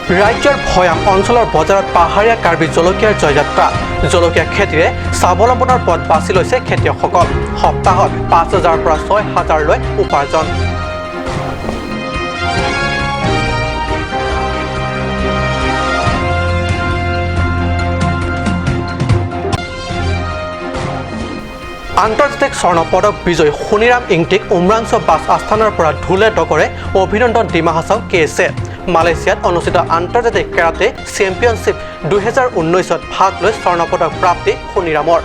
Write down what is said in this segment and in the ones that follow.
ৰাজ্যৰ ভৈয়াম অঞ্চলৰ বজাৰত পাহাৰীয়া কাৰ্বি জলকীয়াৰ জয়যাত্ৰা। জলকীয়া খেতিৰে স্বাৱলম্বনৰ পথ বাছি লৈছে খেতিয়কসকল। সপ্তাহত 5000ৰ পৰা 6000লৈ উপাৰ্জন। আন্তৰ্জাতিক স্বৰ্ণ পদক বিজয়ী সোণীৰাম ইংটিক উমৰাংছ বাছ আস্থানৰ পৰা ঢোলে ডগৰে অভিনন্দন ডিমা হাছাও কেছে। মালয়েছিয়াত অনুষ্ঠিত আন্তৰ্জাতিক কেৰাটে চেম্পিয়নশ্বিপ 2019ত ভাগ লৈ স্বৰ্ণ পদক প্ৰাপ্তি সোণীৰামৰ।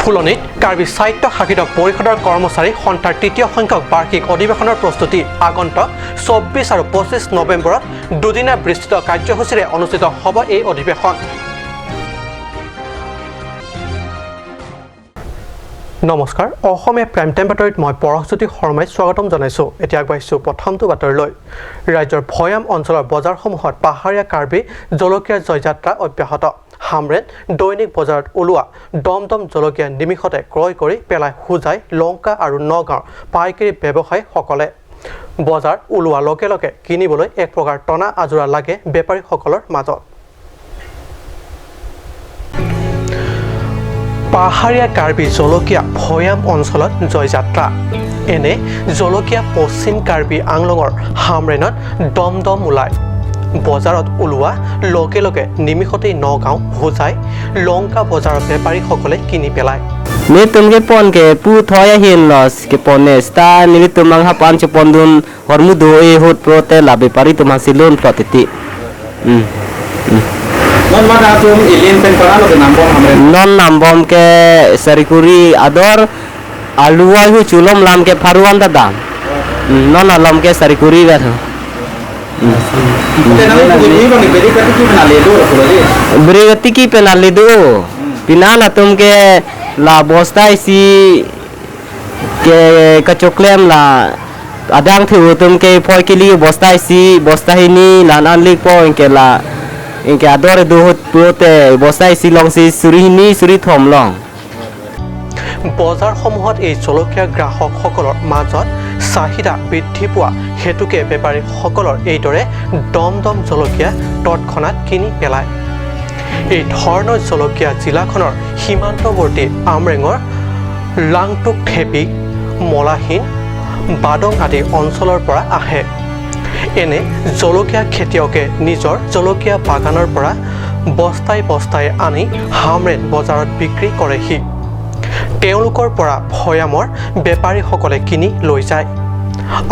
ফুলনিত কাৰ্বি সাহিত্য শাসিত পৰিষদৰ কৰ্মচাৰী সন্থাৰ তৃতীয় সংখ্যক বাৰ্ষিক অধিৱেশনৰ প্ৰস্তুতি। আগন্তুক 24 আৰু 25 নৱেম্বৰত দুদিনীয়া বিস্তৃত কাৰ্যসূচীৰে অনুষ্ঠিত হ'ব এই অধিৱেশন। নমস্কাৰ, অসমীয়া প্ৰাইম টাইম বাতৰিত মই পৰশজ্যোতি শৰ্মাই স্বাগতম জনাইছোঁ। এতিয়া আগবাঢ়িছোঁ প্ৰথমটো বাতৰিলৈ। ৰাজ্যৰ ভৈয়াম অঞ্চলৰ বজাৰসমূহত পাহাৰীয়া কাৰ্বি জলকীয়াৰ জয়যাত্ৰা অব্যাহত। হামৰেন দৈনিক বজাৰত ওলোৱা দম দম জলকীয়া নিমিষতে ক্ৰয় কৰি পেলাই হোজাই, লংকা আৰু নগাঁৱৰ পাইকাৰী ব্যৱসায়ীসকলে। বজাৰ ওলোৱাৰ লগে লগে কিনিবলৈ এক প্ৰকাৰ টনা আজোৰা লাগে বেপাৰীসকলৰ মাজত। পাহাৰীয়া কাৰ্বি জলকীয়া ভৈয়াম অঞ্চলত জয়যাত্ৰা। এনে জলকীয়া পশ্চিম কাৰ্বি আংলঙৰ হামৰেনত দম দম ওলায়। বজাৰত ওলোৱা লগে লগে নিমিষতেই নগাঁও, হোজাই, লংকা বজাৰৰ বেপাৰীসকলে কিনি পেলায়। Ni tum ke pon ke pu thoya hin los ke pones ta ni tum mang ha pan che pon dun hormu do e hot pro te la bepari tum hasilun protiti. Non ma da tum ilin pen kona lo ke nambom hamre non nambom ke sarikuri ador aluai hu chulom lam ke pharuan da dam non alam ke sarikuri ga tho. Berarti ki penali do pinana tum ke la bosta isi ke kachoklem la adang thu tum ke phoi ke li bosta isi bosta hini la nan lik po ke la inke adore do hot prote bosta isi long si suri hini suri thom long. বজাৰসমূহত এই জলকীয়া গ্ৰাহকসকলৰ মাজত চাহিদা বৃদ্ধি পোৱা হেতুকে বেপাৰীসকলৰ এইদৰে দম দম জলকীয়া তৎক্ষণাত কিনি পেলায়। এই ধৰণৰ জলকীয়া জিলাখনৰ সীমান্তৱৰ্তী আমৰেঙৰ লাংটুক, থেপি, মলাহীন, বাদং আদি অঞ্চলৰ পৰা আহে। এনে জলকীয়া খেতিয়কে নিজৰ জলকীয়া বাগানৰ পৰা বস্তাই বস্তাই আনি হামৰেন বজাৰত বিক্ৰী কৰেহি। তেওঁলোকৰ পৰা ভৈয়ামৰ বেপাৰীসকলে কিনি লৈ যায়।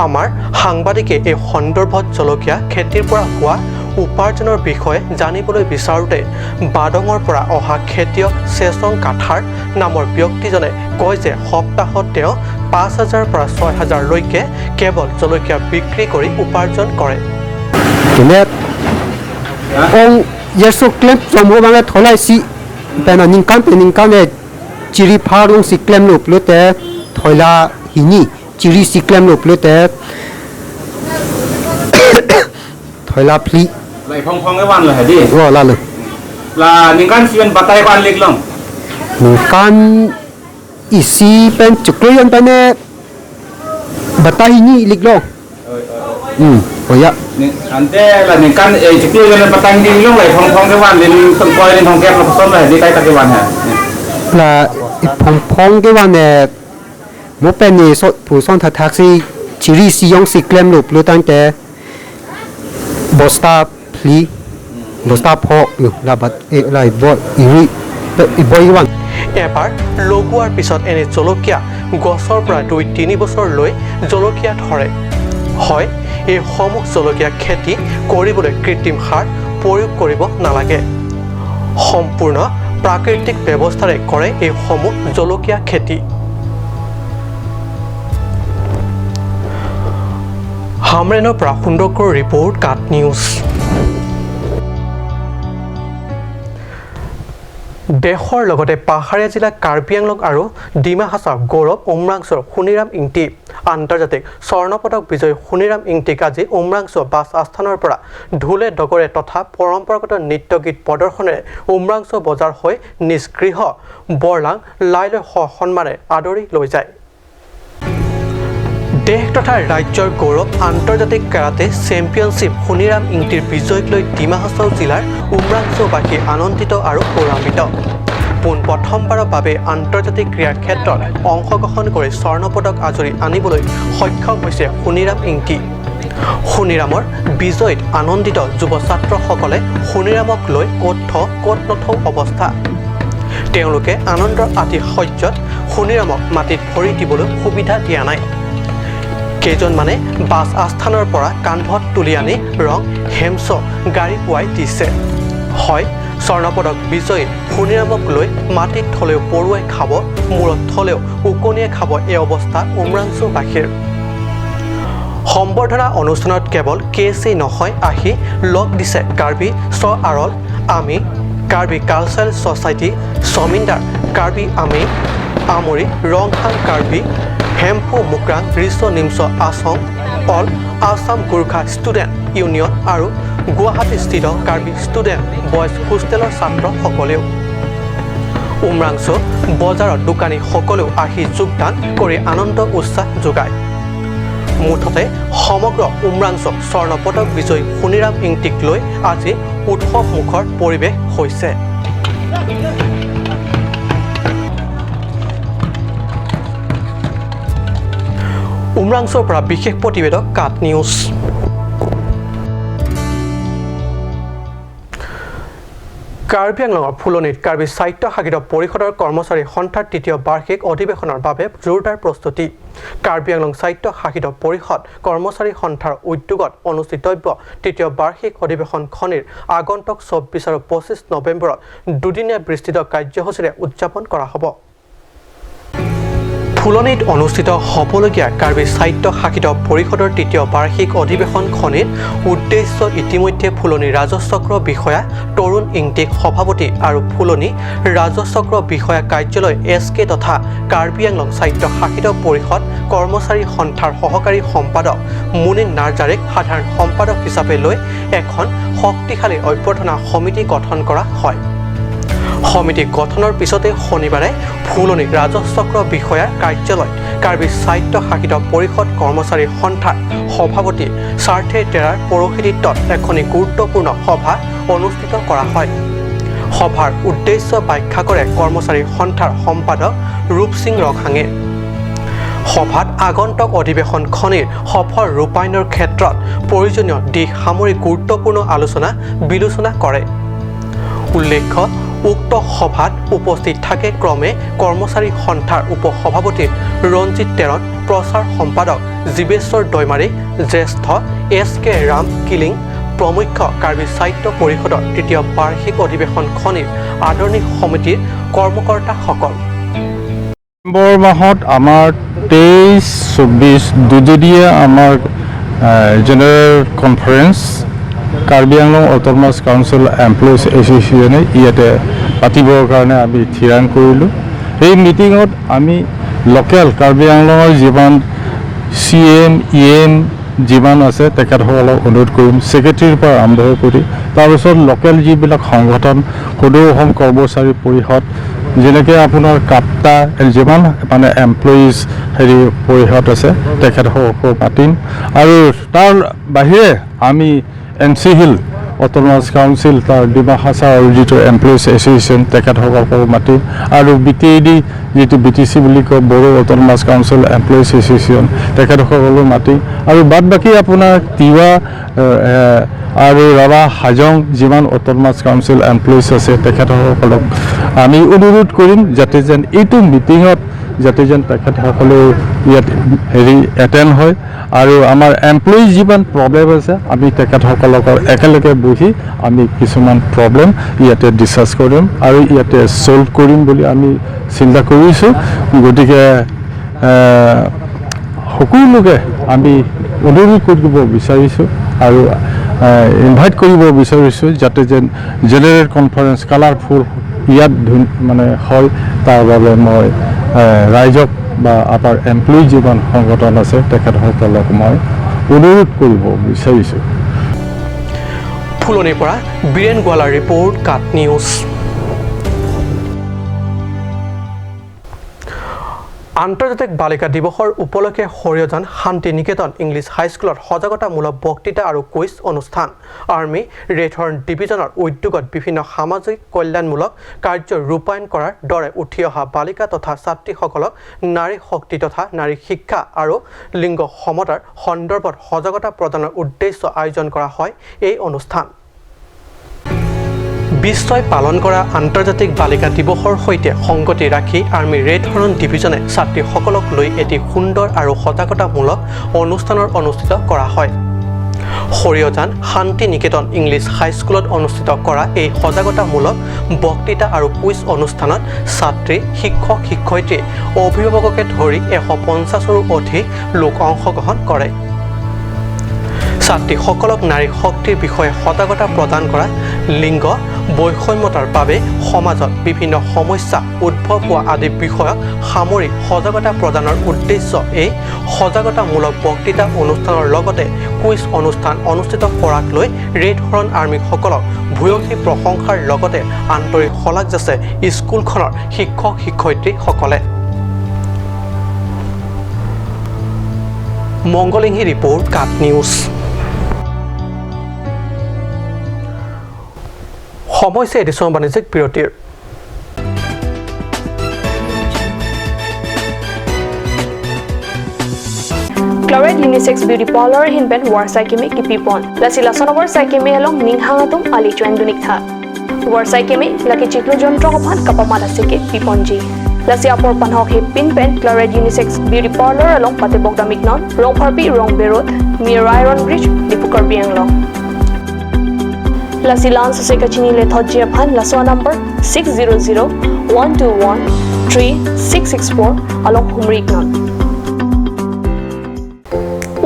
আমাৰ সাংবাদিকে এই সন্দৰ্ভত জলকীয়া খেতিৰ পৰা হোৱা উপাৰ্জনৰ বিষয়ে জানিবলৈ বিচাৰোঁতে বাদঙৰ পৰা অহা খেতিয়ক চেচং কাঠাৰ নামৰ ব্যক্তিজনে কয় যে সপ্তাহত তেওঁ 5000ৰ পৰা 6000লৈকে কেৱল জলকীয়া বিক্ৰী কৰি উপাৰ্জন কৰে। Chiri pharung siklem lo plote thoila hini chiri siklem lo plote thoila phli lai phong phong ke wan lo hadi ro la lo la ningkan sian batai ban lik long ningkan isi pen chukloyan pane batai hini lik long oya ante la ningkan e chukloyan batai hini long lai phong phong ke wan lin tong koi lin thong kep lo son la hadi kai ta ke wan ha la phong phong ke wan ne mo pen ni so phu son tha thak si chiri si yong si klem lo plo tan te bosta phli bosta pho la bat e la bo iri e boy wan. এবাৰ লগোৱাৰ পিছত এনে জলকীয়া গছৰ পৰা 2-3 বছৰ লৈ জলকীয়া ধৰে। হয়, এইসমূহ জলকীয়া খেতি কৰিবলৈ কৃত্ৰিম সাৰ প্ৰয়োগ কৰিব নালাগে। সম্পূৰ্ণ প্ৰাকৃতিক ব্যৱস্থাৰে কৰে এইসমূহ জলকীয়া খেতি। হামৰেনৰ পৰা সুন্দৰকৰ ৰিপৰ্ট, কাট নিউজ। দেশৰ লগতে পাহাৰীয়া জিলা কাৰ্বি আংলং আৰু ডিমা হাছাও গৌৰৱ উমৰাংছুৰ সোণীৰাম ইংটি। আন্তৰ্জাতিক স্বৰ্ণ পদক বিজয়ী সোণীৰাম ইংটিক আজি উমৰাংছু বাছ আস্থানৰ পৰা ঢোলে ডগৰে তথা পৰম্পৰাগত নৃত্য গীত প্ৰদৰ্শনেৰে উমৰাংছু বজাৰ হৈ নিজ গৃহ বৰলাং লাইলৈ সসন্মানে আদৰি লৈ যায়। দেশ তথা ৰাজ্যৰ গৌৰৱ আন্তৰ্জাতিক কেৰাটে চেম্পিয়নশ্বিপ সোণীৰাম ইংতিৰ বিজয়ক লৈ ডিমা হাছাও জিলাৰ উমৰাংচুবাসী আনন্দিত আৰু গৌৰৱান্বিত। পোনপ্ৰথমবাৰৰ বাবে আন্তৰ্জাতিক ক্ৰীড়াৰ ক্ষেত্ৰত অংশগ্ৰহণ কৰি স্বৰ্ণপদক আজৰি আনিবলৈ সক্ষম হৈছে সোণীৰাম ইংতি। সোণীৰামৰ বিজয়ত আনন্দিত যুৱ ছাত্ৰসকলে সোণীৰামক লৈ ক'ত থওঁ ক'ত নথওঁ অৱস্থা। তেওঁলোকে আনন্দৰ আতিশয্যত সোণীৰামক মাটিত ভৰি দিবলৈ সুবিধা দিয়া নাই। কেইজনমানে বাছ আস্থানৰ পৰা কান্ধত তুলি আনি ৰং হেমছ গাড়ী পোৱাই দিছে। হয়, স্বৰ্ণপদক বিজয়ী সোণীৰামক লৈ মাটিত থলেও পৰুৱাই খাব, মূৰত থলেও ওকণীয়ে খাব, এই অৱস্থা উমৰাংচুবাসীৰ। সম্বৰ্ধনা অনুষ্ঠানত কেৱল কে চি নহয়, আহি লগ দিছে কাৰ্বি স্ব আৰল আমি, কাৰ্বি কালচাৰেল ছ'চাইটি, চমিন্দাৰ কাৰ্বি আমি, আমৰি ৰংহাং কাৰ্বি, হেম্ফু মুকৰাং, ৰিচ নিমছ আছং, all Assam Gorkha student union আৰু গুৱাহাটীস্থিত কাৰ্বি ষ্টুডেণ্ট বয়জ হোষ্টেলৰ ছাত্ৰসকলেও। উমৰাংচু বজাৰৰ দোকানীসকলেও আহি যোগদান কৰি আনন্দ উৎসাহ যোগায়। মুঠতে সমগ্ৰ উমৰাংচু স্বৰ্ণপদক বিজয়ী সোণীৰাম ইংতিক লৈ আজি উৎসৱমুখৰ পৰিৱেশ হৈছে। উমৰাংচুৰ পৰা বিশেষ প্ৰতিবেদক কাট নিউজ। কাৰ্বি আংলঙৰ ফুলনিত কাৰ্বি স্বায়ত্তশাসিত পৰিষদৰ কৰ্মচাৰী সন্থাৰ তৃতীয় বাৰ্ষিক অধিৱেশনৰ বাবে জোৰদাৰ প্ৰস্তুতি। কাৰ্বি আংলং স্বায়ত্তশাসিত পৰিষদ কৰ্মচাৰী সন্থাৰ উদ্যোগত অনুষ্ঠিতব্য তৃতীয় বাৰ্ষিক অধিৱেশনখনিৰ আগন্তুক 24 আৰু 25 নৱেম্বৰত দুদিনীয়া বিস্তৃত কাৰ্যসূচীৰে উদযাপন কৰা হ'ব। ফুলনিত অনুষ্ঠিত হ'বলগীয়া কাৰ্বি স্বায়ত্তশাসিত পৰিষদৰ তৃতীয় বাৰ্ষিক অধিৱেশনখনিৰ উদ্দেশ্য ইতিমধ্যে ফুলনি ৰাজহচক্ৰ বিষয়া তৰুণ ইংতিক সভাপতি আৰু ফুলনি ৰাজহচক্ৰ বিষয়া কাৰ্যালয় এছ কে তথা কাৰ্বি আংলং স্বায়ত্তশাসিত পৰিষদ কৰ্মচাৰী সন্থাৰ সহকাৰী সম্পাদক মুনিন নাৰ্জাৰীক সাধাৰণ সম্পাদক হিচাপে লৈ এখন শক্তিশালী অভ্যৰ্থনা সমিতি গঠন কৰা হয়। সমিতি গঠনৰ পিছতে শনিবাৰে ফুলনি ৰাজহচক্ৰ বিষয়াৰ কাৰ্যালয়ত কাৰ্বি স্বায়ত্তশাসিত পৰিষদ কৰ্মচাৰী সন্থাৰ সভাপতি স্বাৰ্থে টেৰাৰ পৌৰোহিত্যত এখনি গুৰুত্বপূৰ্ণ সভা অনুষ্ঠিত কৰা হয়। সভাৰ উদ্দেশ্য ব্যাখ্যা কৰে কৰ্মচাৰী সন্থাৰ সম্পাদক ৰূপসিং ৰংহাঙে। সভাত আগন্তুক অধিৱেশনখনিৰ সফল ৰূপায়ণৰ ক্ষেত্ৰত প্ৰয়োজনীয় দিশ সামৰি গুৰুত্বপূৰ্ণ আলোচনা বিলোচনা কৰে। উল্লেখ্য, উক্ত সভাত উপস্থিত থাকে ক্ৰমে কৰ্মচাৰী সন্থাৰ উপসভাপতি ৰঞ্জিত টেৰণ, প্ৰচাৰ সম্পাদক জীৱেশ্বৰ দৈমাৰী, জ্যেষ্ঠ এছ কে ৰাম কিলিং প্ৰমুখ্য কাৰ্বি সাহিত্য পৰিষদৰ তৃতীয় বাৰ্ষিক অধিৱেশনখনিৰ আদৰণি সমিতিৰ কৰ্মকৰ্তাসকল। নৱেম্বৰ মাহত আমাৰ 23, 24 দুদিনীয়া আমাৰ general conference Karbi Anglong autonomous council employees এছ'চিয়েশ্যনে ইয়াতে পাতিবৰ কাৰণে আমি থিৰাং কৰিলোঁ। সেই মিটিঙত আমি লোকেল কাৰ্বি আংলঙৰ যিমান চি এম, ই এম যিমান আছে তেখেতসকলক অনুৰোধ কৰিম, ছেক্ৰেটেৰীৰ পৰা আৰম্ভ কৰি তাৰপিছত লোকেল যিবিলাক সংগঠন, সদৌ অসম কৰ্মচাৰী পৰিষদ, যেনেকৈ আপোনাৰ কাপ্তা যিমান মানে এমপ্লয়িজ হেৰি পৰিষদ আছে তেখেতসকলক মাতিম। আৰু তাৰ বাহিৰে আমি N C hill autonomous council তাৰ ডিমা হাছাওৰ যিটো এমপ্লয়িজ এছ'চিয়েশ্যন তেখেতসকলকো মাতিম। আৰু বি টি এ ডি যিটো বি টি চি বুলি কয়, Bodo autonomous council employees association, তেখেতসকলো মাতিম। আৰু বাদ বাকী আপোনাৰ তিৱা আৰু ৰাভা হাজং যিমান অট'নমাছ কাউন্সিল এমপ্লয়িজ আছে তেখেতসকলক আমি অনুৰোধ কৰিম যাতে যেন এইটো মিটিঙত যাতে যেন তেখেতসকলেও ইয়াত হেৰি এটেণ্ড হয়। আৰু আমাৰ এমপ্লয়ি যিমান প্ৰব্লেম আছে আমি তেখেতসকলক একেলগে বহি আমি কিছুমান প্ৰব্লেম ইয়াতে ডিছকাছ কৰিম আৰু ইয়াতে ছল্ভ কৰিম বুলি আমি চিন্তা কৰিছোঁ। গতিকে সকলোকে আমি অনুৰোধ কৰিব বিচাৰিছোঁ আৰু ইনভাইট কৰিব বিচাৰিছোঁ যাতে যেন জেনেৰেল কনফাৰেঞ্চ কালাৰফুল ইয়াত মানে হয়, তাৰ বাবে মই ৰাইজক বা আমাৰ এমপ্লয়ি যিমান সংগঠন আছে তেখেতসকলক মই অনুৰোধ কৰিব বিচাৰিছোঁ। ফুলনিৰ পৰা বীৰেণ গোৱালাৰ ৰিপৰ্ট, কাট নিউজ। আন্তৰ্জাতিক বালিকা দিৱসৰ উপলক্ষে সৰিয়জান শান্তি নিকেতন ইংলিছ হাইস্কুলত সজাগতামূলক বক্তৃতা আৰু কুইজ অনুষ্ঠান। আৰ্মি ৰেডহৰ্ণ ডিভিজনৰ উদ্যোগত বিভিন্ন সামাজিক কল্যাণমূলক কাৰ্য ৰূপায়ণ কৰাৰ দৰে উঠি অহা বালিকা তথা ছাত্ৰীসকলক নাৰী শক্তি তথা নাৰী শিক্ষা আৰু লিংগ সমতাৰ সন্দৰ্ভত সজাগতা প্ৰদানৰ উদ্দেশ্য আয়োজন কৰা হয় এই অনুষ্ঠান। বিশ্বই পালন কৰা আন্তৰ্জাতিক বালিকা দিৱসৰ সৈতে সংগতি ৰাখি আৰ্মি ৰেডহৰ্ণ ডিভিজনে ছাত্ৰীসকলক লৈ এটি সুন্দৰ আৰু সজাগতামূলক অনুষ্ঠানৰ অনুষ্ঠিত কৰা হয়। সৰিয়জান শান্তি নিকেতন ইংলিছ হাইস্কুলত অনুষ্ঠিত কৰা এই সজাগতামূলক বক্তৃতা আৰু কুইজ অনুষ্ঠানত ছাত্ৰী, শিক্ষক, শিক্ষয়িত্ৰী, অভিভাৱককে ধৰি 150ৰো অধিক লোক অংশগ্ৰহণ কৰে। ছাত্ৰীসকলক নাৰী শক্তিৰ বিষয়ে সজাগতা প্ৰদান কৰা, লিংগ বৈষম্যতাৰ বাবে সমাজত বিভিন্ন সমস্যা উদ্ভৱ হোৱা আদি বিষয়ক সামৰি সজাগতা প্ৰদানৰ উদ্দেশ্য এই সজাগতামূলক বক্তৃতা অনুষ্ঠানৰ লগতে কুইজ অনুষ্ঠান অনুষ্ঠিত কৰাক লৈ ৰেডহৰ্ণ আৰ্মীসকলক ভূয়সী প্ৰশংসাৰ লগতে আন্তৰিক শলাগ যাচে স্কুলখনৰ শিক্ষক শিক্ষয়িত্ৰীসকলে। মংগলিংহী ৰিপৰ্ট, কাট নিউজ। সময় হৈছে এডিচন বাণিজ্যিক বিৰতিৰ। Chloride unisex beauty parlour hinben war saikeme kipi pon lasi lasonowar saikeme along ninghangatum ali chuen dunik tha war saikeme laki chiklu jontro phan kapama lasike piponji lasi apor panhok he pin pen Chloride unisex beauty parlour along patebok damik non rong pharpi rong berot near iron bridge Dipukar Bianglong lasi lans se kachini le thojia phan laswa number 600 121 3664 along humrik non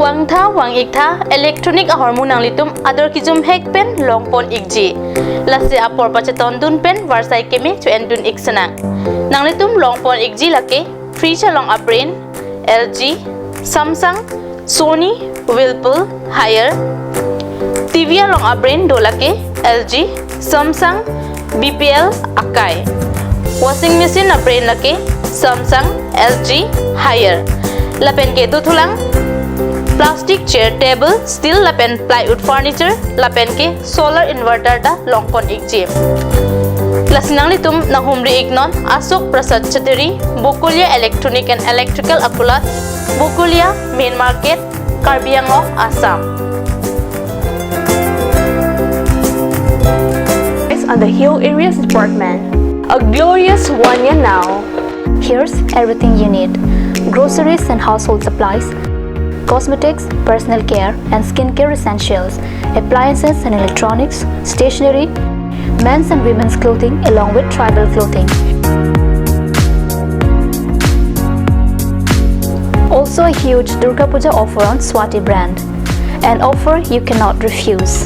Wangtha wang iktha electronic hormone anglitum ador kijum hek pen long pon ikji lasi apor pacheton dun pen varsai keme chu endun iksana nanglitum long pon ikji lake fridge along abrain LG Samsung Sony Whirlpool Haier TV along abrain dolake LG Samsung BPL Akai washing machine abrain lake Samsung LG Haier lapen ke duthulang plastic chair table steel lapen plywood furniture lapen ke solar inverter ta longpon ikje lasinangli tum nahumri iknon Ashok Prasad Chateri Bokolia electronic and electrical Akolat Bokolia main market Karbi Anglong Assam. On the Hill Areas Department, a glorious 1 year now. Here's everything you need: groceries and household supplies, cosmetics, personal care and skincare essentials, appliances and electronics, stationery, men's and women's clothing along with tribal clothing. Also a huge Durga Puja offer on Swati brand, an offer you cannot refuse.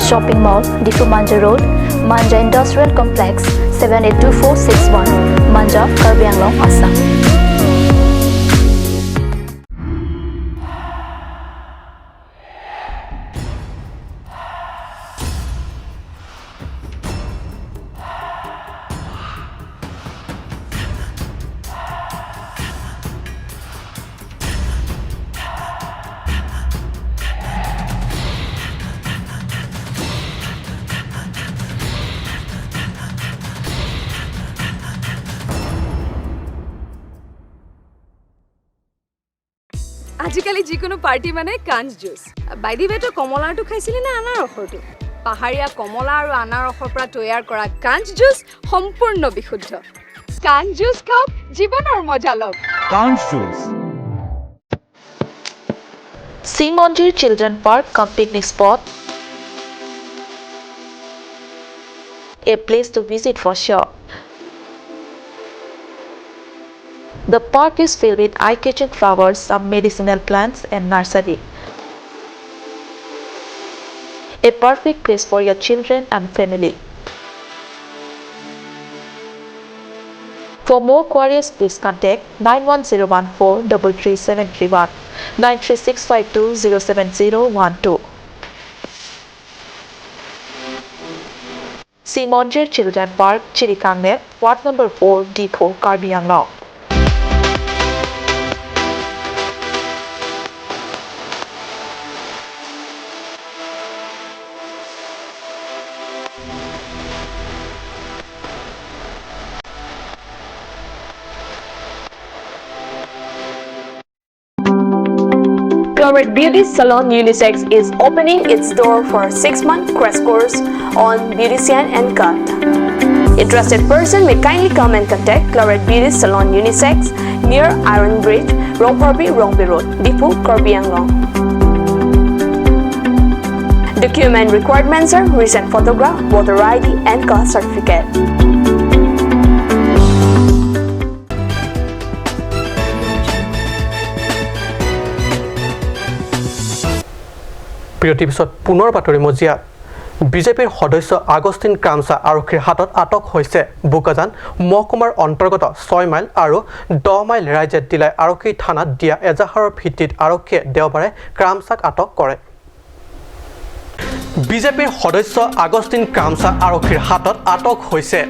Shopping Mall, Difu Manja Road, Manja Industrial Complex, 782461, Manja, Karbi Anglong, Assam. আজিকালি যিকোনো party মানে কাঞ্চ juice. By the ৱে, তই কমলাৰটো খাইছিলি নে আনাৰসৰটো? পাহাৰীয়া কমলা আৰু আনাৰসৰ পৰা তৈয়াৰ কৰা কাঞ্চ জুচ সম্পূৰ্ণ বিশুদ্ধ। কাঞ্চ জুচ খাওক, জীৱনৰ মজা লওক। কাঞ্চ juice. Srimandir Children Park cum picnic spot, a place to visit for sure. The park is filled with eye-catching flowers, some medicinal plants and nursery. A perfect place for your children and family. For more queries, please contact 91014 33731, 93652 07012. Simonjir Children Park, Chirikangnet, Ward Number 4, Diphu, Karbi Anglong. Cloret Beauty Salon Unisex is opening its door for a 6-month crash course on beautician and cut. Interested person may kindly come and contact Cloret Beauty Salon Unisex near Iron Bridge, Rongparbi, Rongbi Road, Diphu, Karbi Anglong. Document requirements are recent photograph, voter ID and caste certificate. বিৰতিৰ পিছত পুনৰ বাতৰি মজিয়াত বিজেপিৰ সদস্য Augustine ক্ৰামচা আৰক্ষীৰ হাতত আটক হৈছে। বোকাজান মহকুমাৰ অন্তৰ্গত 6 মাইল আৰু 10 মাইল ৰাইজে দিলাই আৰক্ষী থানাত দিয়া এজাহাৰৰ ভিত্তিত আৰক্ষীয়ে দেওবাৰে ক্ৰামচাক আটক কৰে। বিজেপিৰ সদস্য আগষ্টিন ক্ৰামচা আৰক্ষীৰ হাতত আটক হৈছে।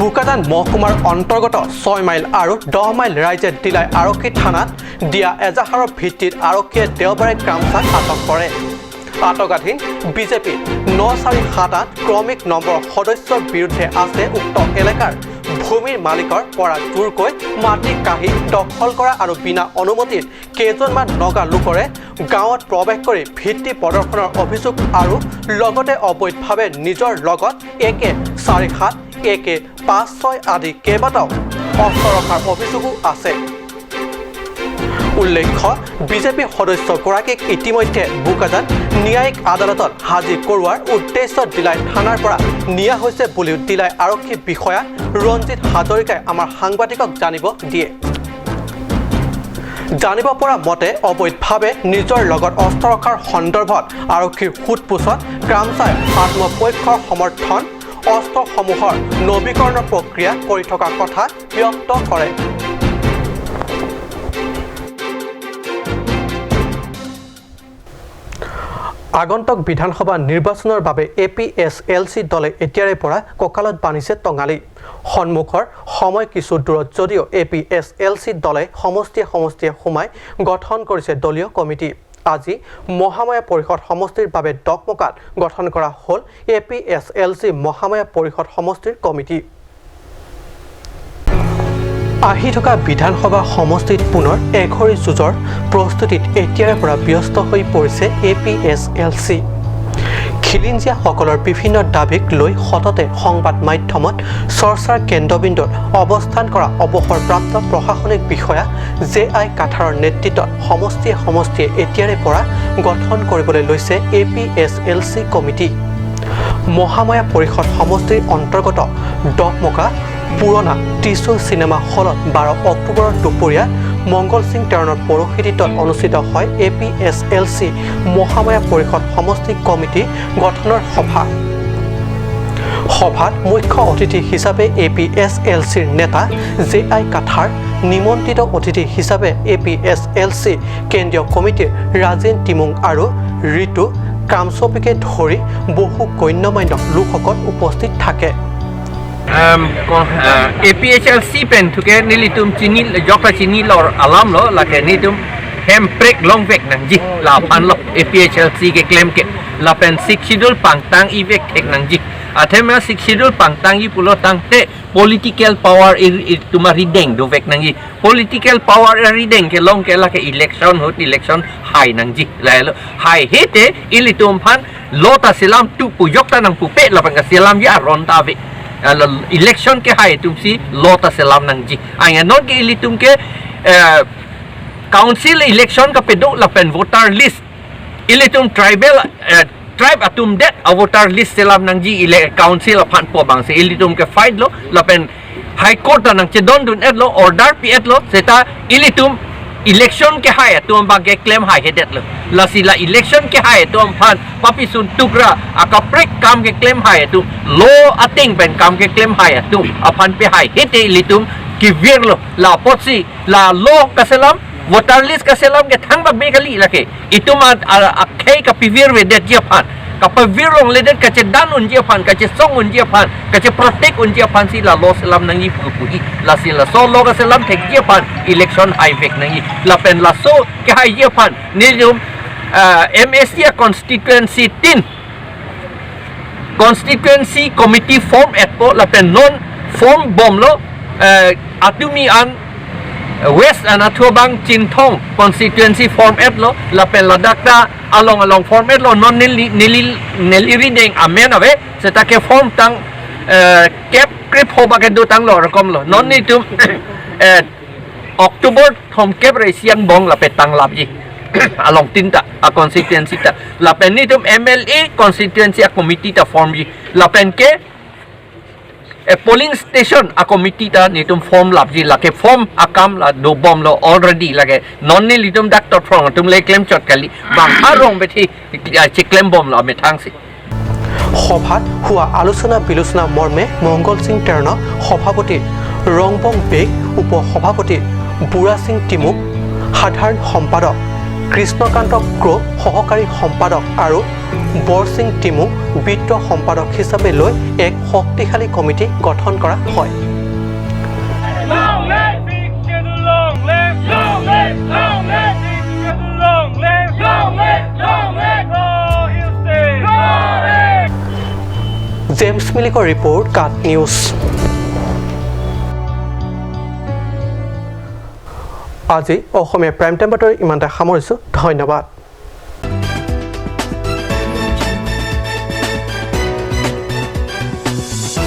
বোকাজান মহকুমাৰ অন্তৰ্গত 6 মাইল আৰু 10 মাইল ৰাইজে দিলাই আৰক্ষী থানাত দিয়া এজাহাৰৰ ভিত্তিত আৰক্ষীয়ে দেওবাৰে ক্ৰামচাক আটক কৰে। আটকাধীন বিজেপি 9478 ক্ৰমিক নম্বৰ সদস্যৰ বিৰুদ্ধে আছে উক্ত এলেকাৰ ভূমিৰ মালিকৰ পৰা জোৰকৈ মাটি কাঢ়ি দখল কৰা আৰু বিনা অনুমতিত কেইজনমান নগা লোকৰে গাঁৱত প্ৰৱেশ কৰি ভিত্তি প্ৰদৰ্শনৰ অভিযোগ আৰু লগতে অবৈধভাৱে নিজৰ লগত AK-47, AK-56 আদি কেইবাটাও অস্ত্ৰ ৰখাৰ অভিযোগো আছে। উল্লেখ্য, বিজেপি সদস্যগৰাকীক ইতিমধ্যে বোকাজান ন্যায়িক আদালতত হাজিৰ কৰোৱাৰ উদ্দেশ্যত দিলাই থানাৰ পৰা নিয়া হৈছে বুলিও দিলাই আৰক্ষী বিষয়া ৰঞ্জিত হাজৰিকাই আমাৰ সাংবাদিকক জানিব দিয়ে। জানিব পৰা মতে অবৈধভাৱে নিজৰ লগত অস্ত্ৰ ৰখাৰ সন্দৰ্ভত আৰক্ষীৰ সোধ-পোছত ক্ৰামচাই আত্মপক্ষৰ সমৰ্থন অস্ত্ৰসমূহৰ নৱীকৰণৰ প্ৰক্ৰিয়া কৰি থকা কথা ব্যক্ত কৰে। আগন্তুক বিধানসভা নিৰ্বাচনৰ বাবে APSLC দলে এতিয়াৰে পৰা কঁকালত বান্ধিছে টঙালি। সন্মুখৰ সময় কিছু দূৰত যদিও APSLC দলে সমষ্টিয়ে সমষ্টিয়ে সোমাই গঠন কৰিছে দলীয় কমিটি। আজি মহামায়া পৰিষদ সমষ্টিৰ বাবে ডকমকাত গঠন কৰা হ'ল APSLC Mahamaya পৰিষদ সমষ্টিৰ কমিটি। আহি থকা বিধানসভা সমষ্টিত পুনৰ এঘৰী যুঁজৰ প্ৰস্তুতিত এতিয়াৰে পৰা ব্যস্ত হৈ পৰিছে APSLC। খিলিঞ্জীয়াসকলৰ বিভিন্ন দাবীক লৈ সততে সংবাদ মাধ্যমত চৰ্চাৰ কেন্দ্ৰবিন্দুত অৱস্থান কৰা অৱসৰপ্ৰাপ্ত প্ৰশাসনিক বিষয়া জে.আই. কাথাৰৰ নেতৃত্বত সমষ্টিয়ে সমষ্টিয়ে এতিয়াৰে পৰা গঠন কৰিবলৈ লৈছে APSLC committee. Mahamaya পৰিষদ সমষ্টিৰ অন্তৰ্গত ডকমকা পুৰণা টিছু চিনেমা হলত 12 অক্টোবৰৰ দুপৰীয়া মংগল সিং টেৰণৰ পৌৰোহিত্যত অনুষ্ঠিত হয় APSLC Mahamaya পৰিষদ সমষ্টি কমিটি গঠনৰ সভা। সভাত মুখ্য অতিথি হিচাপে APSLCৰ নেতা জে.আই. কাথাৰ, নিমন্ত্ৰিত অতিথি হিচাপে APSLC কেন্দ্ৰীয় কমিটিৰ ৰাজেন তিমুং আৰু ঋতু কামচপিকে ধৰি বহু গণ্যমান্য লোকসকল উপস্থিত থাকে। APHLC pen tuke nilitum chini jokla chini lor alam lo la ke nitum hem prek long vek nang ji la phan lo APHLC ke claim ke la pen six schedule pangtang i vek thek nang ji athem six schedule pangtang i pulo tang te political power i tuma rideng do vek nang ji political power rideng ke long ke la ke election hot election hai nang ji la lo hai hete ilitum phan lota silam tu pu jokta nang pu pe la pang silam ya ron ta ve election ke hai tum si lota selam nang ji aya non ke ilitum ke council election ka pedo la pen voter list ilitum tribal tribe atum det a voter list selam nang ji ile council phan po bang se ilitum ke fight lo la pen high court nang che don dun et lo order pi et lo seta ilitum election ke hai tu ba ke claim hai he det lo la si la election ke hai tu phan papi sun tukra akaprek kam ke claim hai tu lo ating pen kam ke claim hai tu aphan pe hai he te litum ki vir lo la potsi la lo kaselam voter list kaselam ke thang ba be kali la ke ituma akhei ka pivir ve det je phan ka pivir long le det ka che dan un je phan ka che song un je phan ka che protect un je phan si la lo selam nang yi pu pu la si la so lo ka selam thek je phan election hai vek nang yi la pen la so ke hai je phan nilum MSC constituency tin constituency committee form at po la pen non form bom lo atumi an West Anathobang Chinthong constituency form at lo la pen la dakta along along form at lo non nili nili nili reading amen ave seta ke form tang cap grip hoba ke do tang lo rakom lo non ni tum October thom cap re siang bong la pe tang lap ji along tin ta a constituency ta la pen ni tum MLA constituency a committee ta form ji la pen ke a polling station a committee ta nitum form lap ji lake form akam la do bomb lo already lake non ni litum doctor from tum le claim chot kali bang arong bethi che claim bomb la me thang si সভাত হোৱা আলোচনা বিলোচনা মৰ্মে মংগল সিং টেৰণ সভাপতি ৰংবং বেগ উপ সভাপতি বুঢ়া সিং টিমুক সাধাৰণ সম্পাদক কৃষ্ণকান্ত ক্ৰ সহকাৰী সম্পাদক আৰু বৰসিং টিমুক বিত্ত সম্পাদক হিচাপে লৈ এক শক্তিশালী কমিটি গঠন কৰা হয়। জেমছ মিলিকৰ ৰিপৰ্ট, কাট নিউজ। আজি অসমীয়া প্ৰাইম টাইম বাতৰি ইমানতে সামৰিছোঁ। ধন্যবাদ।